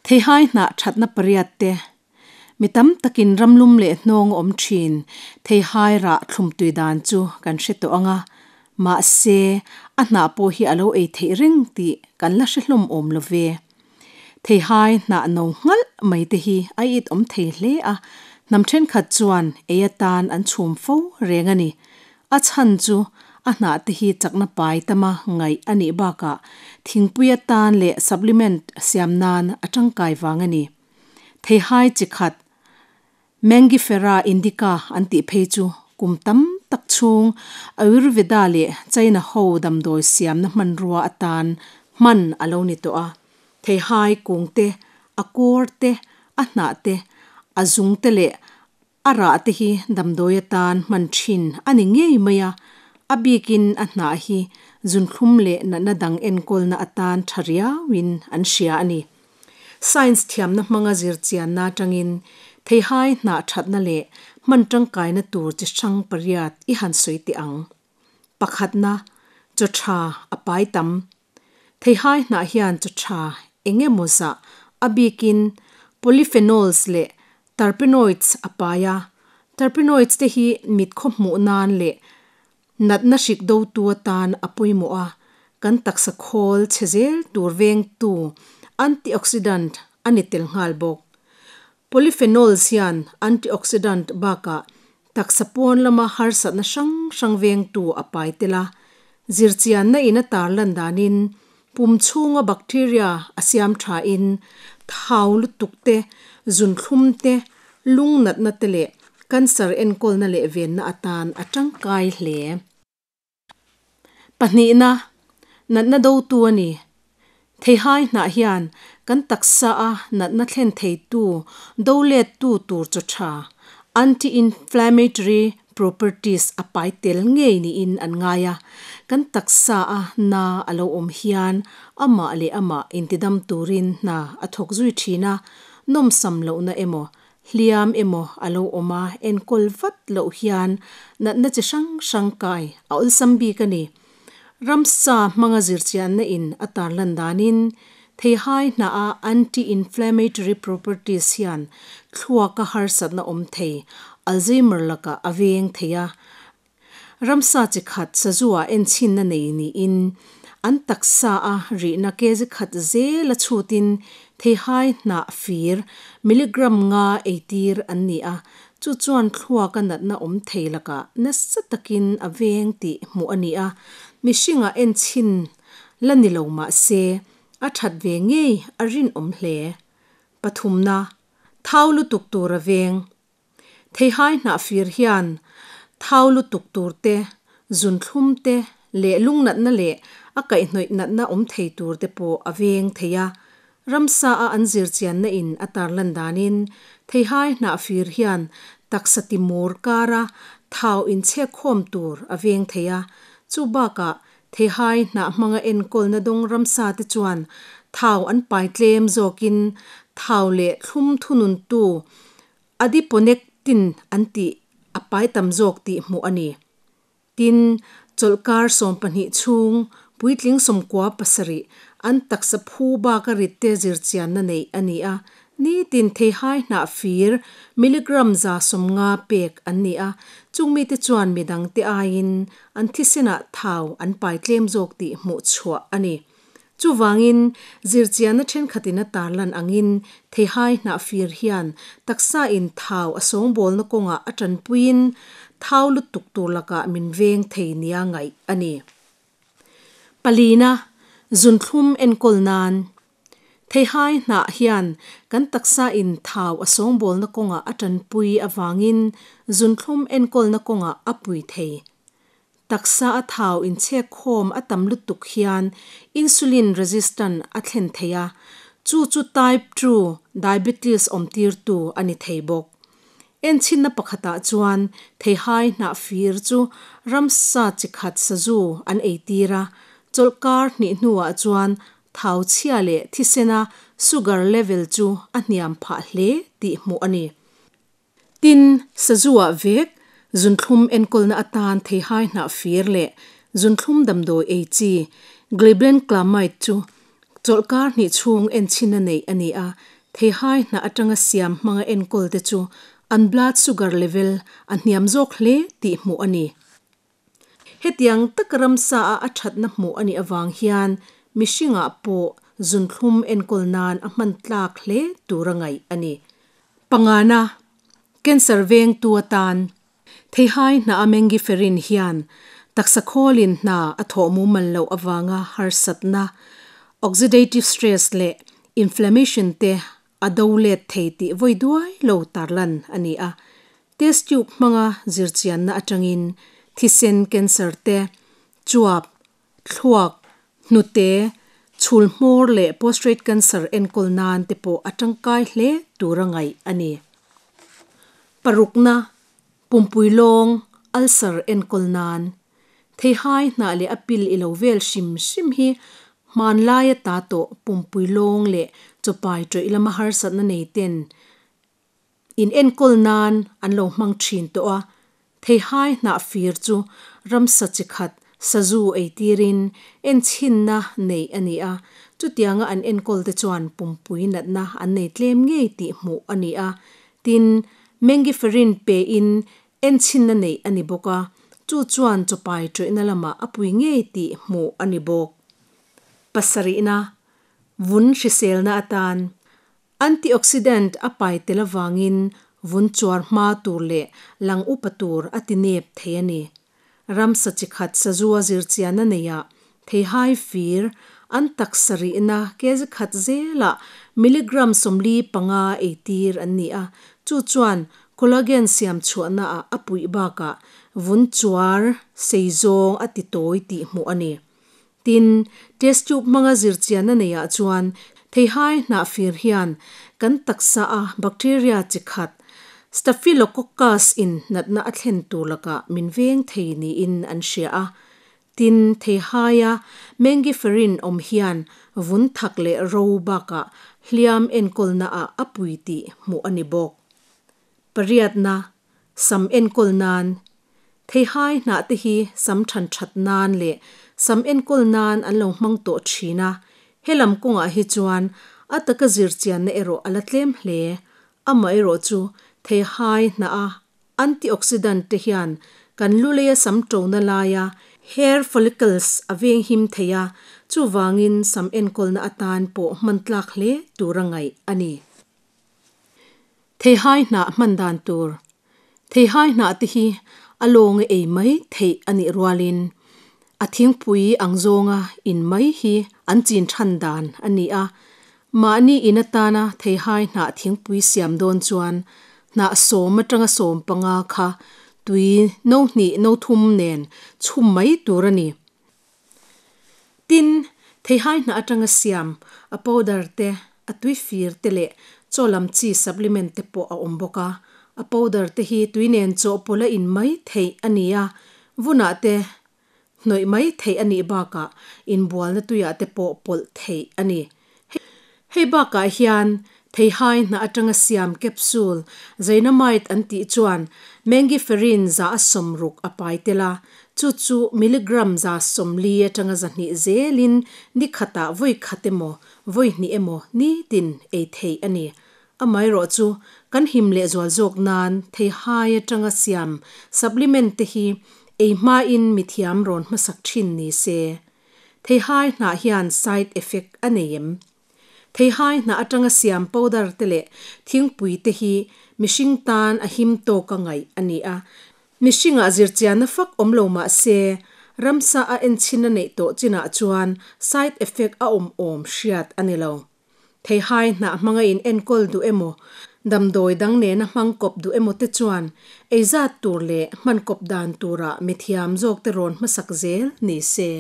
Theihai hnah thatna pariat te, Mi tam takin ramlum leh hnawng awm thin theihai rah thlum tui dan chu kan hre tawh ang a, mahse a hnah pawh hi a lo ei theih reng tih kan la hre hlawm awm lo ve. Theihai hnah no nghalh mai te hi a it awm thei hle a, hnam thenkhat chuan ei atan an chhum fo reng a ni. A chhan chu a hnah te hi chakna pai tama ngaih a nih bakah thingpui atan leh supplement siam nan a tangkai vang a ni. Theihai chi khat Mangifera indica an tih phei chu kum tam tak chhung Ayurveda leh China ho damdawi siamna hmanrua atan hman a lo ni tawh a. Theihai kung te, a kawr te, a hnah te, a zung te leh a rah te hi damdawi atan hman thin a ni ngei mai a, a bikin a hnah hi zunthlum leh natna dang enkawlna atan tha riauin an hria a ni. Science thiamna hmanga zirchianna atangin theihai hnah thatna leh hman tangkaina tur chi hrang pariat i han sawi teh ang. Pakhatna, chaw tha a pai tam. Theihai hnah hian chaw tha eng emaw zah, a bikin polyphenols leh terpenoids a pai a. Terpenoids te hi mit khaw hmuh nan leh natna hrik dotu atan a pawimawh a, kan taksa khawl chhe zel tur vengtu antioxidant a ni tel nghal bawk. Polyphenols hian antioxidant bakah taksa pawn lama harsatna hrang hrang vengtu a pai tel a. Zirchianna in a tarlan danin pum chhunga bacteria a siam thain thau lutuk te, zunthlum te, lung natna te leh cancer enkawlna leh venna atan a tangkai hle. Pahnihna, natna dotu a ni. Theihai hnah hian kan taksa a natna thlen theitu, do lettu tur chaw tha, anti-inflammatory properties, a pai tel ngei niin an ngai a. Kan taksa a na a lo awm hian amah leh amah intidam turin hna a thawk zui thin a, nawmsam lohna emaw, hliam emaw a lo awm a enkawl vat loh hian natna chi hrang hrang kai a awlsam bik a ni. Ramsa hmanga zirchianna in a tarlan danin theihai hnah a anti-inflammatory properties hian thluaka harsatna awm thei Alzheimer lakah a veng thei a. Ramsa chi khat sazua enchhinna nei niin an taksa a rihna kg khat zel a chhutin theihai hnah fir milligram nga eitir an ni a, chu chuan thluaka natna awm thei lakah nasa takin a veng tih hmuh a ni a, mihringah enchhin la ni lo mah se a that ve ngei a rinawm hle. Pathumna, thau lutuk tur a veng. Theihai hnah fir hian thau lutuk tur te, zunthlum te leh lungnatna leh a kaihhnawih natna awm thei tur te pawh a veng thei a. Ramsa a an zirchianna in a tarlan danin theihai hnah fir hian taksa timur kara thau inchhekkhawm tur a veng thei a. Chu bakah theihai hnah hmanga enkawlna dawng ramsa te chuan thau an pai tlem zawkin thau leh thlum thununtu Adiponectin an tih a pai tam zawk tih hmuh a ni. Tin, chawlhkar 12 chhung puitling 97 an taksa phu baka ritte zirchianna neih a ni a, nitin theihai hnah fir milligram 150 pek an ni a, chung mite chuan midangte aiin an thisenah thau an pai tlem zawk tih hmuh chhuah a ni. Chuvangin, zirchianna thenkhatin a tarlan angin theihai hnah fir hian taksa in thau a sawngbawlna kawngah a tanpuiin thau lutuk tur lakah min veng thei nia ngaih a ni. Palina, zunthlum enkawl nan. Theihai hnah hian kan taksa in thau a sawngbawlna kawngah a tanpui avangin zunthlum enkawlna kawngah a pui thei. Taksa a thau inchhekkhawm a tam lutuk hian insulin resistant a thlen thei a, chu chu type 2 diabetes awmtirtu a ni thei bawk. Enchhinna pakhatah chuan theihai hnah fir chu ramsa chi khat sazu an eitir a, chawlhkar hnih hnuah chuan thau chhia leh thisena sugar level chu a hniam phah hle tih hmuh a ni. Tin, sazuah vek zunthlum enkawlna atan theihai hnah fir leh zunthlum damdawi ei chi glibenclamide chu Chawlhkar hnih chhung enchhinna neih a ni a, theihai hnah atanga siam hmanga enkawl te chu an blood sugar level a hniam zawk hle tih hmuh a ni. Hetiang taka ramsa a a thatna hmuh a nih avang hian mihringah pawh zunthlum enkawl nan a hman tlak hle tura ngaih a ni. Pangana, Cancer vengtu atan theihai hnah a mangiferin hian taksa khawlin hna a thawh mumal loh avanga harsatna, oxidative stress leh inflammation te a do let thei tih vawi duai lo tarlan a ni a. Test tube hmanga zirchianna atangin thisen cancer te, chuap, thluak, hnute, chhul hmawr leh postrate cancer enkawl nan te pawh a tangkai hle tura ngaih a ni. Parukna, Pumpui lawng, ulcer, enkawl nan theihai hnah leh a pil i lo vel hrim hrim hi hmanlai ata tawh pumpui lawng leh chawpai tawih lama harsatna nei ten in enkawl nan an lo hmang thin tawh a. Theihai hnah fir chu ramsa chi khat sazu ei tirin enchhinna neih a ni a, chutianga an enkawl te chuan pumpui natna an nei tlem ngei tih hmuh a ni a. Tin, Mangiferin pe in enchhinna neih a ni bawk a, chu chuan chawpai tawihna lamah a pui ngei tih hmuh a ni bawk. Pasarihna, Vun hriselna atan Antioxidant a pai tel avangin vun chuar hma tur leh lang upa tur a ti nep thei a ni. Ramsa chi khat sazua zirchianna neiah theihai fir an taksa rihna kg khat zelah milligram 45 eitir an ni a, chu chuan collagen siam chhuahnaah a puih bakah vun chuar sei zawng a ti tawi tih hmuh a ni. Tin, test tube hmanga zirchianna neiah chuan theihai hnah fir hian kan taksa a bacteria chi khat Staphylococcus in natna a thlen tur lakah min veng thei niin an hria a. Tin, theihaia mangiferin awm hian vun thak leh ro bakah hliam enkawlna ah a pui tih hmuh a ni bawk. Pariatna, Sam enkawl nan. Theihai hnah te hi sam than that nan leh sam enkawl nan an lo hmang tawh thin a, helam kawngah hi chuan a taka zirchianna erawh a la tlem hle. Amaherawhchu theihai hnah a antioxidant te hian kan lu leia sam tona laia hair follicles a venghim thei a, chuvangin sam enkawlna atan pawh hman tlak hle tura ngaih a ni. Theihai hnah hman dan tur. Theihai hnah te hi a lawnga ei mai theih a nih rualin a thingpui ang zawnga in mai hi an chin than dan a ni a. Mahni in atana theihai hnah thingpui siam dawn chuan hnah sawm atanga 15 kha tui no hnih no thum nen chhum mai tur a ni. Tin, theihai hnah atanga siam a powder te, a tui fir te leh chaw lam chi supplement te pawh a awm bawk a. A powder te hi tui nen chawhpawlh a in mai theih a ni a, vunah te hnawih mai theih a nih bakah inbualna tuiah te pawh pawlh theih a ni. Hei bakah hian theihai hnah atanga siam capsule, Zynamite an tih chuan mangiferin 160 a pai tel a, chu chu milligram 140 atanga 200 zelin ni khatah vawi khat emaw, vawi hnih emaw nitin ei theih a ni. Amaherawhchu, kan him lehzual zawk nan theihai atanga siam supplement te hi ei hmain mithiam rawn hmasak thin ni se. Theihai hnah hian side effect a nei em? Theihai hnah atanga siam powder te leh thingpui te hi mihring tan a him tawka ngaih a ni a. Mihringah zirchianna fak awm lo mah se, ramsa a enchhin a neih tawh chinah chuan side effect a awm awm hriat a ni lo. Theihai hnah hmanga in enkawl duh emaw, damdawi dang nena hmang kawp duh emaw te chuan eizat tur leh hman kawp dan turah mithiam zawk te rawn hmasak zel ni se.